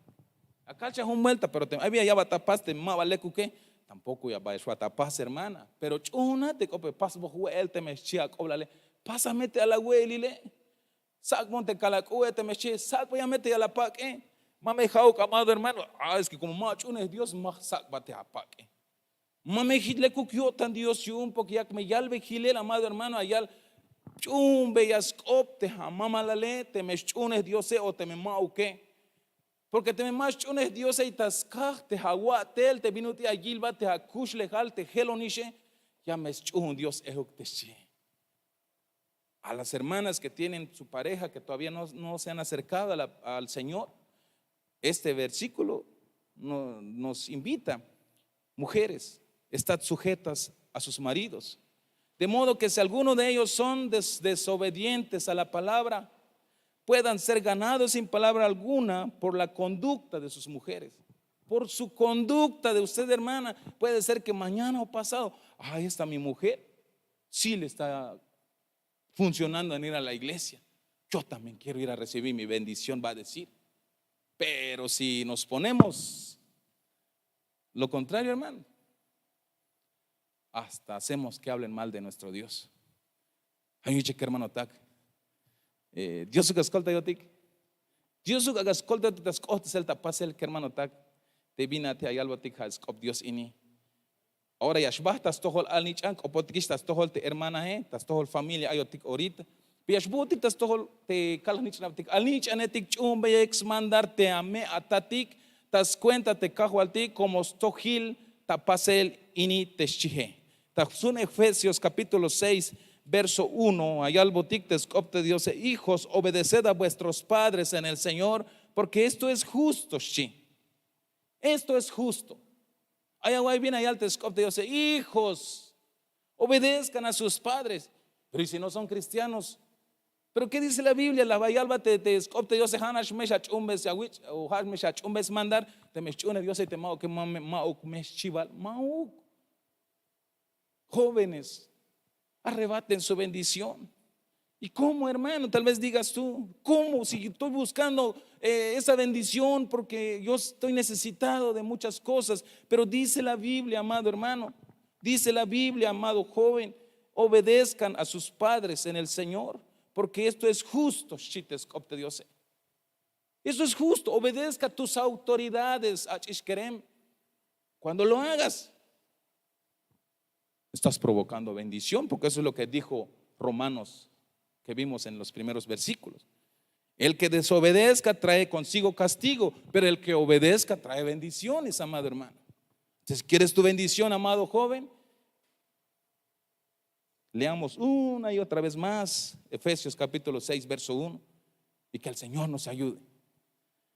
Akal xa jun vuelta, pero teme ay bin ya ya'bat apas te ma ba lekuke, tampoco ya ba xwat apas, hermana. Pero ch'uhuna te k'ope pasboj we'el, teme xchi ak'oblale: pasa me te ala we'elile. Sak'bon te kal ak'u'e, teme xchi sak'beya me te yal apak'e. Ma me ja'uk, amado hermano, ah, es que como ma ach'uhunej Dios, ma jsak'bat te apak'e. Ma me jich lekuk yo'tan Dios yu'un, porque yak me yalbe jilel, amado hermano, ya yal: ch'uhunbeya sk'op te ja' mamalale, teme xch'uhunej Diose o teme ma'uke. Porque teme ma xch'uhunej Diose y ta skaj te ja' awa'tel te bin ut'il ya yilbat te ja' akuxlejal te jelonixe, ya me sch'uhun Dios ehuk, te xchi. A las hermanas que tienen su pareja que todavía no, no se han acercado a la- al Señor, este versículo no- nos invita: mujeres, estad sujetas a sus maridos, de modo que si alguno de ellos son des- desobedientes a la palabra, puedan ser ganados sin palabra alguna por la conducta de sus mujeres. Por su conducta de usted, hermana, puede ser que mañana o pasado, ay, esta mi mujer sí le está funcionando en ir a la iglesia. Yo también quiero ir a recibir mi bendición, va a decir. Pero si nos ponemos lo contrario, hermano, hasta hacemos que hablen mal de nuestro Dios. Ay, yuchek, kermanotak. Eh, Diosuk ya skoltayotik. Diosuk ya skoltayotik ta sk'ohtesel ta pasel, kermanotak. Te bin a te ya yalbotik ja' sk'op Dios ini. Ahora ya xbajt ta stojol alnich'an, k'opotikix ta stojol te hermanae, ta stojol familia ayotik orita. Pero ya xbu'utik ta stojol te kalnich'anabtik: Alnich'anetik, ch'uhunbeyek smandar te ame' atatik ta scuenta te Kajwaltik komo stojil ta pasel ini, te xchie. Ta jun Efesios capítulo seis, verso uno, ya yalbotik te sk'op te Diose: Hijos, obedeced a vuestros padres en el Señor, porque esto es justo, xchi. Esto es justo. Ay awa'y bin ya yal te sk'op te Diose: Hijos, obedezcan a sus padres. Pero y si no son cristianos? Pero ¿qué dice la Biblia? La ya yalbat te sk'op te Diose: Ja' nax me xach'uhunbe awich', o ja' me xach'uhunbe smandar. Teme xch'uhunej Diose, te ma'uk, ma'uk me xchival, ma'uk. Jóvenes, arrebaten su bendición. ¿Y cómo, hermano? Tal vez digas tú: ¿cómo? Si estoy buscando eh, esa bendición, porque yo estoy necesitado de muchas cosas. Pero dice la Biblia, amado hermano, dice la Biblia, amado joven: Obedezcan a sus padres en el Señor, porque esto es justo, xchi te sk'op te Diose. Eso es justo. Obedezca a tus autoridades, ach'ix kerem. Cuando lo hagas, estás provocando bendición, porque eso es lo que dijo Romanos, que vimos en los primeros versículos. El que desobedezca trae consigo castigo, pero el que obedezca trae bendiciones, amado hermano. Entonces, ¿quieres tu bendición, amado joven? Leamos una y otra vez más Efesios capítulo seis, verso uno, y que el Señor nos ayude.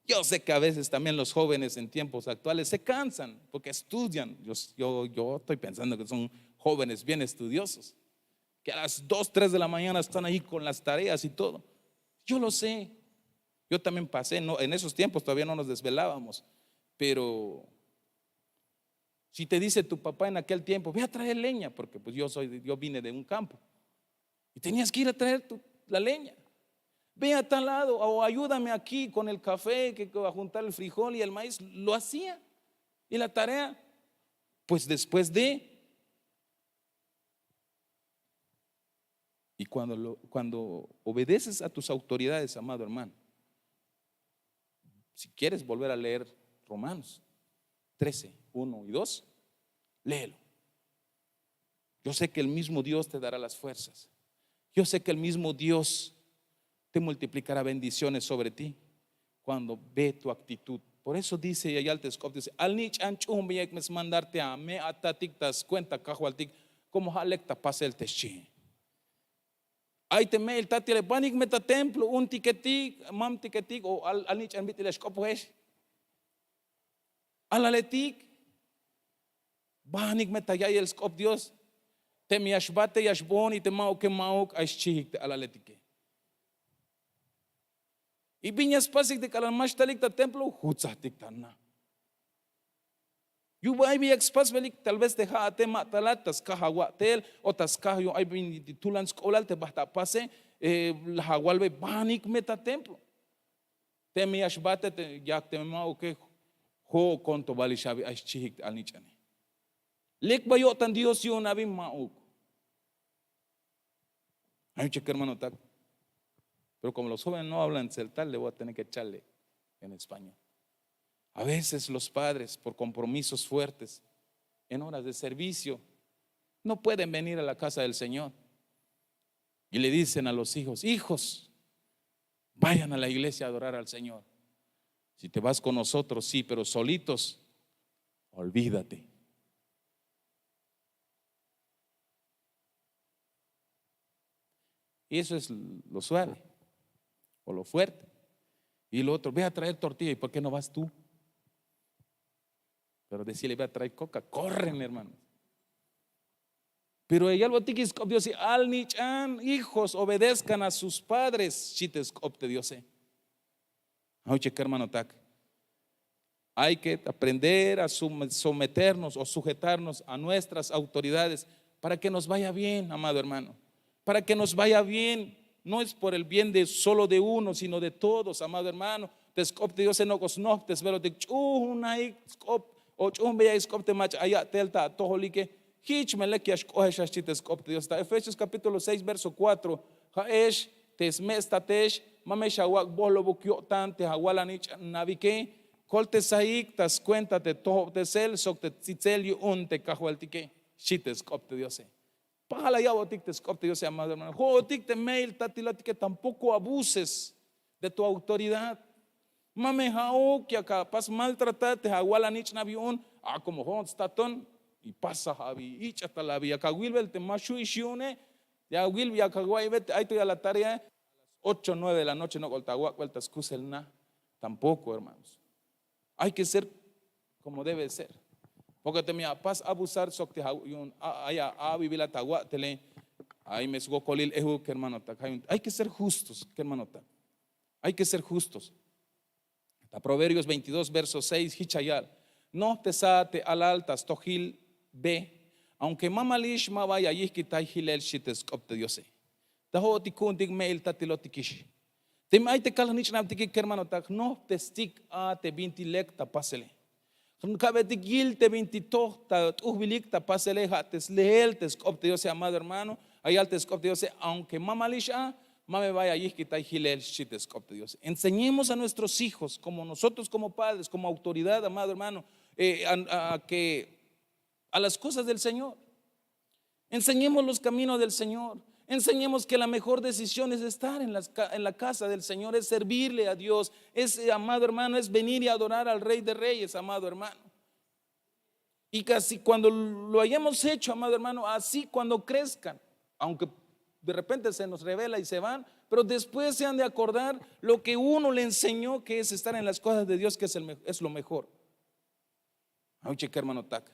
Yo sé que a veces también los jóvenes en tiempos actuales se cansan porque estudian. Yo, yo, yo estoy pensando que son jóvenes bien estudiosos, que a las dos, tres de la mañana están ahí con las tareas y todo. Yo lo sé. Yo también pasé, no, en esos tiempos todavía no nos desvelábamos, pero si te dice tu papá en aquel tiempo: "Ve a traer leña", porque pues yo soy, yo vine de un campo, y tenías que ir a traer tu- la leña. "Ve a tal lado o ayúdame aquí con el café, que, que a juntar el frijol y el maíz", lo hacía. Y la tarea, pues después de Y cuando, lo- cuando obedeces a tus autoridades, amado hermano, si quieres volver a leer Romanos trece, uno y dos, léelo. Yo sé que el mismo Dios te dará las fuerzas. Yo sé que el mismo Dios te multiplicará bendiciones sobre ti cuando ve tu actitud. Por eso dice, ya yal te sk'op te Diose: Alnich'an, ch'uhunbeyek me smandar te ame' atatik ta scuenta Kajwaltik, como ja' lek ta pasel, te xchi. Ay te me'il tatele: "Banik me ta templo, untiketik, mamtiketik, o al- alnich'an bit'il ya xk'opojex, alaletik, banik me ta ya'iyel sk'op Dios. Teme ya xbate, ya xboon, y te ma'uke, ma'uk, ay xchijik te alaletike". Y bin ya spasik te k'alal ma xtalik ta templo, jutsajtik ta na. Yu'un ay bin yak spasbelik, tal vez te ja'ate ma talat, ta skaj awa'tel o ta skaj yu'un ay bin tulan sk'oblal te bajt apase, eh, la awalbe: "Banik me ta templo. Teme ya xbate, te yak teme ma'uke, jo'okon to balix abi, ay xchijik te alnich'ane". Lek ba yo'tan Dios yu'un abi, ma'uk. Ay un chico hermano tac. Pero como los jóvenes no hablan tzeltal, le voy a tener que echarle en español. A veces los padres, por compromisos fuertes, en horas de servicio, no pueden venir a la casa del Señor. Y le dicen a los hijos: "Hijos, vayan a la iglesia a adorar al Señor. Si te vas con nosotros, sí, pero solitos, olvídate". Y eso es lo suave o lo fuerte. Y lo otro: "Ve a traer tortilla". "¿Y por qué no vas tú?". Pero decirle: "Ve a traer coca", corren, hermanos. Pero ya yalbotik sk'op Diose: "Alnich'an, hijos, obedezcan a sus padres", xchi te sk'op te Diose. Ay un chico hermano tac. Hay que aprender a sum- someternos o sujetarnos a nuestras autoridades para que nos vaya bien, amado hermano. Para que nos vaya bien. No es por el bien de solo de uno, sino de todos, amado hermano. Te sk'op te Diose nok'o snojptesbelotik: ch'uhunaik sk'op o ch'uhunbeyaik sk'op te mach'a ay ya'tel ta atojolike. Jich me lek ya xk'ojex, xchi te sk'op te Dios ta Efesios capítulo seis, verso cuatro. Ja'ex te sme' statex, ma me xawak' bolobuk yo'tan te awal anich'nabike, Koltesahik ta skuenta te tojobtesel sok te ts'itsel yu'un te kajwaltike, xchi te sk'op te Diose. Pajal la ya'botik te sk'op te Diose, amado hermano. Jo'otik te me'il tatilotike, tampoco abuses de tu autoridad. Ma me ja'uk yak apas maltratar te awal anich'nab yu'un. A komo jo'on staton, y pasa abi, ich'a tal abi, yak awilbel te ma xju' ix yu'une. Ya awil, yak awa'iybel te ay to ya la tarea, ocho nueve de la noche nok'ol ta awak'bel ta skusel na. Tampoco, hermanos. Hay que ser como debe ser. Porque teme ya apas abusar sok te ja' yu'un ay abibilat awa'tele, ay me swokolil ejuk, hermanotak. Hay que ser justos, hermanotak. Hay que ser justos. Ta Proverbios veintidós verso seis, jich ya yal: nojptesa te alal ta stojil be, aunque mamalix ma ba ya yijkitay jilel, xchi te sk'op te Diose. Ta jo'otik ku'untik me'il tatilotikix. Teme ay te kal jnich'nabtike, kermanotak, jnojptestik a te binti lek ta pasele. Ka'betik yil te binti toj ta t'ujbilik ta pasele, ja' te sleel te sk'op te Diose, amado hermano. Ya yal te sk'op te Diose: aunque mamalix a, ma me ba ya yijkitay jilel, xchi te sk'op te Diose. Enseñemos a nuestros hijos, como nosotros como padres, como autoridad, amado hermano, eh, a, a que a las cosas del Señor. Enseñemos los caminos del Señor. Enseñemos que la mejor decisión es estar en las ca-, en la casa del Señor, es servirle a Dios, es, eh, amado hermano, es venir y adorar al Rey de Reyes, amado hermano. Y que así cuando lo hayamos hecho, amado hermano, así cuando crezcan, aunque de repente se nos revela y se van, pero después se han de acordar lo que uno le enseñó, que es estar en las cosas de Dios, que es el me-, es lo mejor. Ja'uche, kermanotak.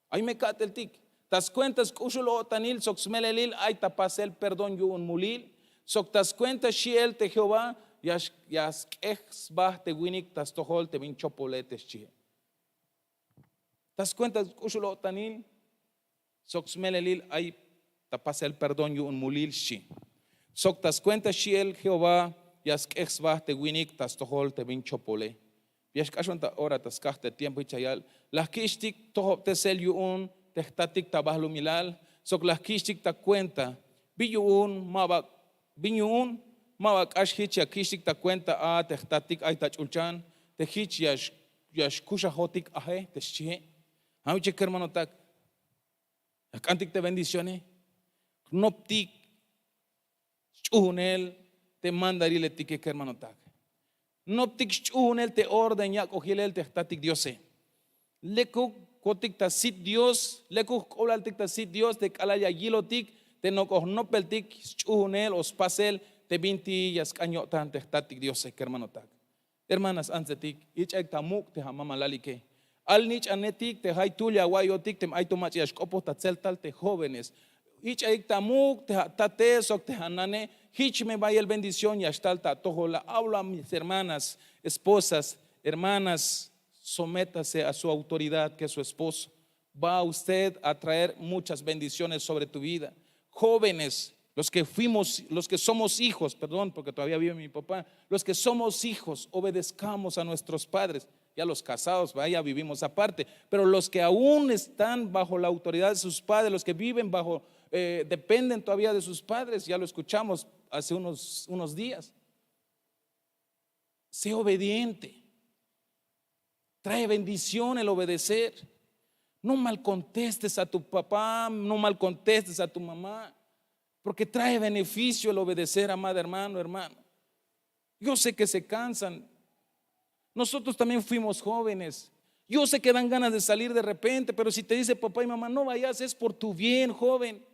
Ay me ka'teltik. Ta skuenta sk'uxul o'tanil sok smelelil ay ta pasel perdón yu'un mulil, sok ta skuenta xi'el te Jehová ya x-, ya sk'ej sba te winik ta stojol te bin chopole, te xchie. Ta skuenta sk'uxul o'tanil sok smelelil ay ta pasel perdón yu'un mulil, xchi. Sok ta skuenta xi'el Jehová ya sk'ej sba te winik ta stojol te bin chopole. Ya xk'axon ta ora ta skaj te tiempo, jich ya yal: la jkich'tik tojobtesel yu'un te jtatik ta balumilal, sok la jkich'tik ta kuenta. Bin yu'un ma ba, bin yu'un ma ba k'ax jich ya kich'tik ta kuenta a te jtatik ay ta ch'ulchan, te jich ya x-, ya xkuxajotik aje, te xchie. Ja'uche, kermanotak. Ya jk'antik te bendicione. Jnoptik sch'uhunel te mandariletike, kermanotak. Jnoptik sch'uhunel te orden yak'oj yilel te jtatik Diose. Lekuk kotik ta sit Dios, lekuk jk'oblaltik ta sit Dios te k'alal ya yilotik te nok'oj nopeltik sch'uhunel o spasel te binti ya sk'an yo'tan te jtatik Diose, kermanotak. Hermanas, antsetik, ich'aik ta muk' te amamalalike. Alnich'anetik te jaytul ya awa'iyotik teme ay to mach'a ya xk'opoj ta tseltal te jóvenes. Ich'aik ta muk' te atate sok te anane. Jich me bayel bendición ya xtal ta atojol. La hablo a mis hermanas, esposas, hermanas, sométase a su autoridad, que es su esposo. Va usted a traer muchas bendiciones sobre tu vida. Jóvenes, los que fuimos, los que somos hijos, perdón, porque todavía vive mi papá, los que somos hijos, obedezcamos a nuestros padres. Ya los casados, vaya, vivimos aparte, pero los que aún están bajo la autoridad de sus padres, los que viven bajo, eh, dependen todavía de sus padres, ya lo escuchamos hace unos, unos días. Sé obediente. Trae bendición el obedecer. No mal contestes a tu papá, no mal contestes a tu mamá, porque trae beneficio el obedecer, amado hermano, hermano. Yo sé que se cansan. Nosotros también fuimos jóvenes. Yo sé que dan ganas de salir de repente, pero si te dice papá y mamá: "No vayas, es por tu bien, joven".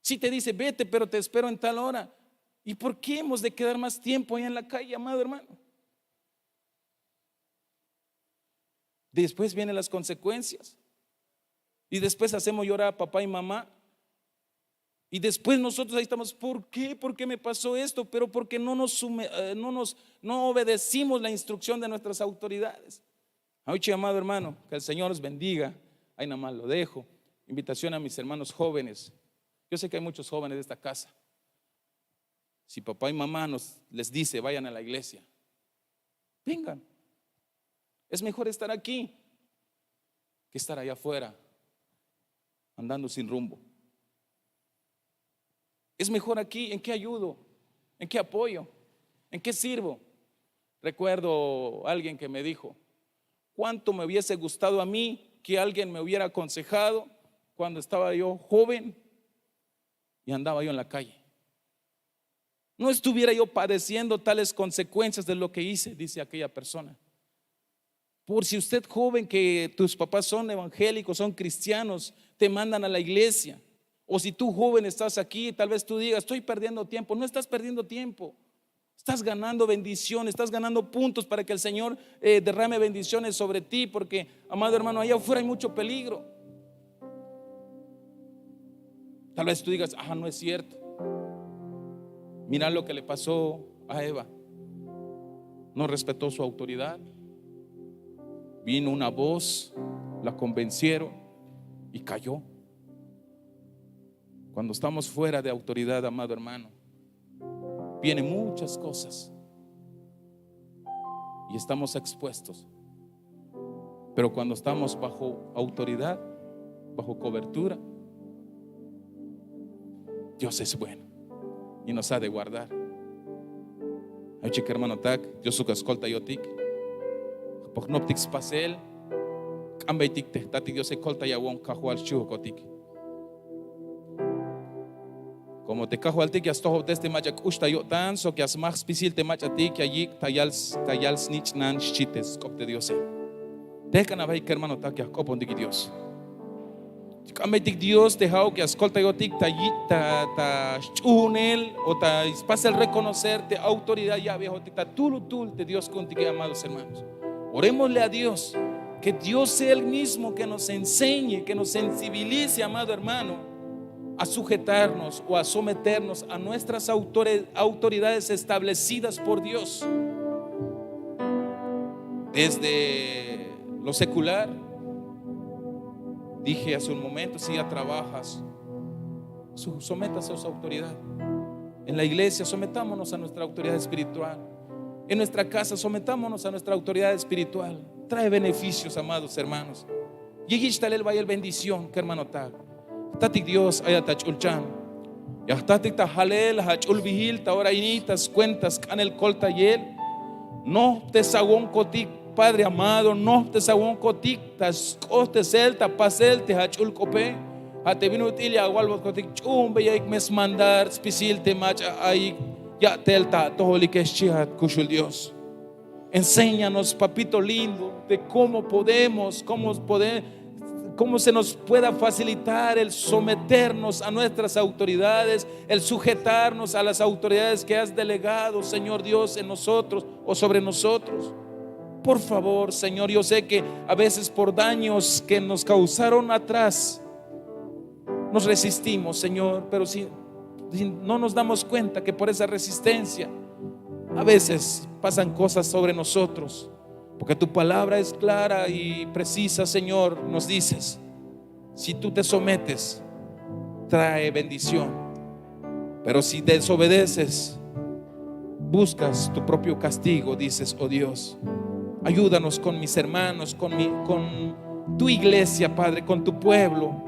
Si te dice: "Vete, pero te espero en tal hora". ¿Y por qué hemos de quedar más tiempo allá en la calle, amado hermano? Después vienen las consecuencias. Y después hacemos llorar a papá y mamá. Y después nosotros ahí estamos: "¿Por qué? ¿Por qué me pasó esto?". Pero porque no nos sume-, eh, no nos, no obedecimos la instrucción de nuestras autoridades. Anoche, amado hermano, que el Señor los bendiga. Ahí nada más lo dejo. Invitación a mis hermanos jóvenes. Yo sé que hay muchos jóvenes de esta casa. Si papá y mamá nos les dice: "Vayan a la iglesia", vengan. Es mejor estar aquí que estar allá afuera andando sin rumbo. Es mejor aquí. ¿En qué ayudo? ¿En qué apoyo? ¿En qué sirvo? Recuerdo a alguien que me dijo: "¿Cuánto me hubiese gustado a mí que alguien me hubiera aconsejado cuando estaba yo joven y andaba yo en la calle? No estuviera yo padeciendo tales consecuencias de lo que hice", dice aquella persona. Por si usted joven, que tus papás son evangélicos, son cristianos, te mandan a la iglesia, o si tú joven estás aquí, tal vez tú digas: "Estoy perdiendo tiempo". No estás perdiendo tiempo. Estás ganando bendiciones, estás ganando puntos para que el Señor eh, derrame bendiciones sobre ti, porque, amado hermano, allá afuera hay mucho peligro. Tal vez tú digas: "Ah, no es cierto". Mira lo que le pasó a Eva. No respetó su autoridad. Vino una voz, la convencieron y cayó. Cuando estamos fuera de autoridad, amado hermano, vienen muchas cosas y estamos expuestos. Pero cuando estamos bajo autoridad, bajo cobertura, Dios es bueno y nos ha de guardar. Ay, chik hermanotak, Dios uk ya skoltayotik. Pok noptik spasel, k'ambeytik te jtatik Dios, e koltayawon Kajwal xchihokotik. Como te Kajwaltik ya stojobtes te mach'a k'ux ta yo'tan sok ya smaj spisil te mach'atik ya yik' ta yal, ta yal snich'nan, xchi te sk'op te Diose. Tejk'an abahik kermanotak, ya jk'opontik Dios. K'ambeytik Dios te ja'uk ya skoltayotik ta yich' ta, ta xch'uhunel o ta spasel reconocer te autoridad ya abejotik ta tulutul te Dios ku'untike, amados hermanos. Orémosle a Dios que Dios sea el mismo que nos enseñe, que nos sensibilice, amado hermano, a sujetarnos o a someternos a nuestras autoridades establecidas por Dios. Desde lo secular, dije hace un momento, si ya trabajas, sométase a su autoridad. En la iglesia, sometámonos a nuestra autoridad espiritual. En nuestra casa, sometámonos a nuestra autoridad espiritual. Trae beneficios, amados hermanos. Yiyich' talel bayel bendición, kermanotak. Jtatik Dios, ayat ta ch'ulchan. Ya jtatik ta jalel, jach'ul bihil ta ora ini, ta skuenta sk'anel koltayel. Nojptesawonkotik, Padre amado, nojptesawonkotik ta sk'ohtesel, ta pasel te jach'ul k'ope. Ja' te bin ut'il ya awalbotkotik: "Ch'uhunbeyaik, me smandar spisil te mach'a ayik ya'tel ta atojolike", xchi jkuxul Dios. Enséñanos, papito lindo, de cómo podemos, cómo podemos, cómo se nos pueda facilitar el someternos a nuestras autoridades, el sujetarnos a las autoridades que has delegado, Señor Dios, en nosotros o sobre nosotros. Por favor, Señor, yo sé que a veces por daños que nos causaron atrás, nos resistimos, Señor, pero si, si no nos damos cuenta que por esa resistencia a veces pasan cosas sobre nosotros, porque tu palabra es clara y precisa, Señor, nos dices: "Si tú te sometes, trae bendición, pero si desobedeces, buscas tu propio castigo", dices, oh Dios. Ayúdanos con mis hermanos, con mi, con tu iglesia, Padre, con tu pueblo,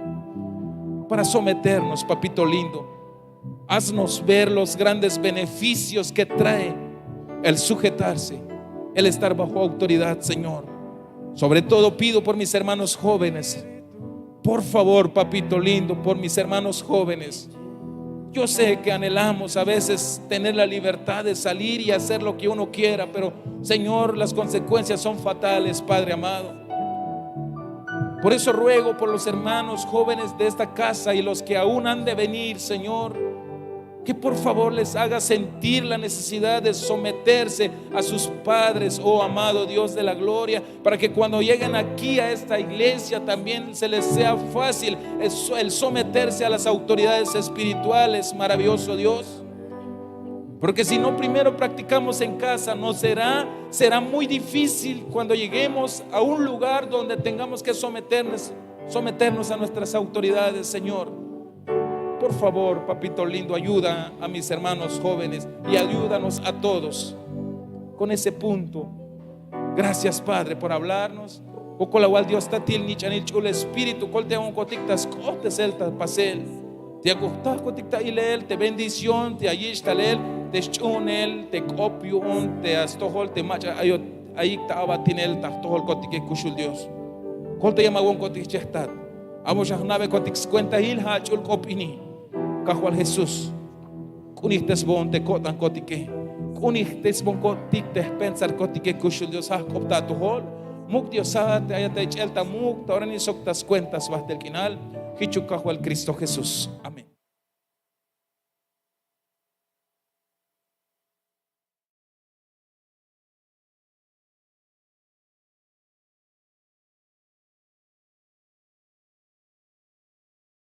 para someternos, papito lindo. Haznos ver los grandes beneficios que trae el sujetarse, el estar bajo autoridad, Señor. Sobre todo pido por mis hermanos jóvenes. Por favor, papito lindo, por mis hermanos jóvenes. Yo sé que anhelamos a veces tener la libertad de salir y hacer lo que uno quiera, pero, Señor, las consecuencias son fatales, Padre amado. Por eso ruego por los hermanos jóvenes de esta casa y los que aún han de venir, Señor, que por favor les haga sentir la necesidad de someterse a sus padres, oh amado Dios de la gloria, para que cuando lleguen aquí a esta iglesia también se les sea fácil el, el someterse a las autoridades espirituales, maravilloso Dios. Porque si no primero practicamos en casa, nos será, será muy difícil cuando lleguemos a un lugar donde tengamos que someternos, someternos a nuestras autoridades, Señor. Por favor, papito lindo, ayuda a mis hermanos jóvenes y ayúdanos a todos con ese punto. Gracias, Padre, por hablarnos. Wokol awal Dios, tatil nich'anil ch'ul espíritu, koltayonkotik ta sk'ohtesel, ta pasel. Te yakuk jtakotik ta ilel te bendición, te ya yich' talel. te sch'uhunel te k'op yu'un te astojol te mach'a ayot ayik ta abatinel ta jtojolkotike kuxul Dios. Koltaya mawonkotik jchejtat. Amo xajna'bekotik skuentahil ja' ach'ul k'op ini. Kajwal Jesús, k'unijtesbon te ko'tankotike. K'unijtesbonkotik te jpensarkotike kuxul Dios, ja' jk'op ta atojol. Muk' Diosat te ayat ta ich'el ta muk' ta oranin sok ta skuenta sbajt'el k'inal. Jichuk Kajwal Cristo Jesús. Amén.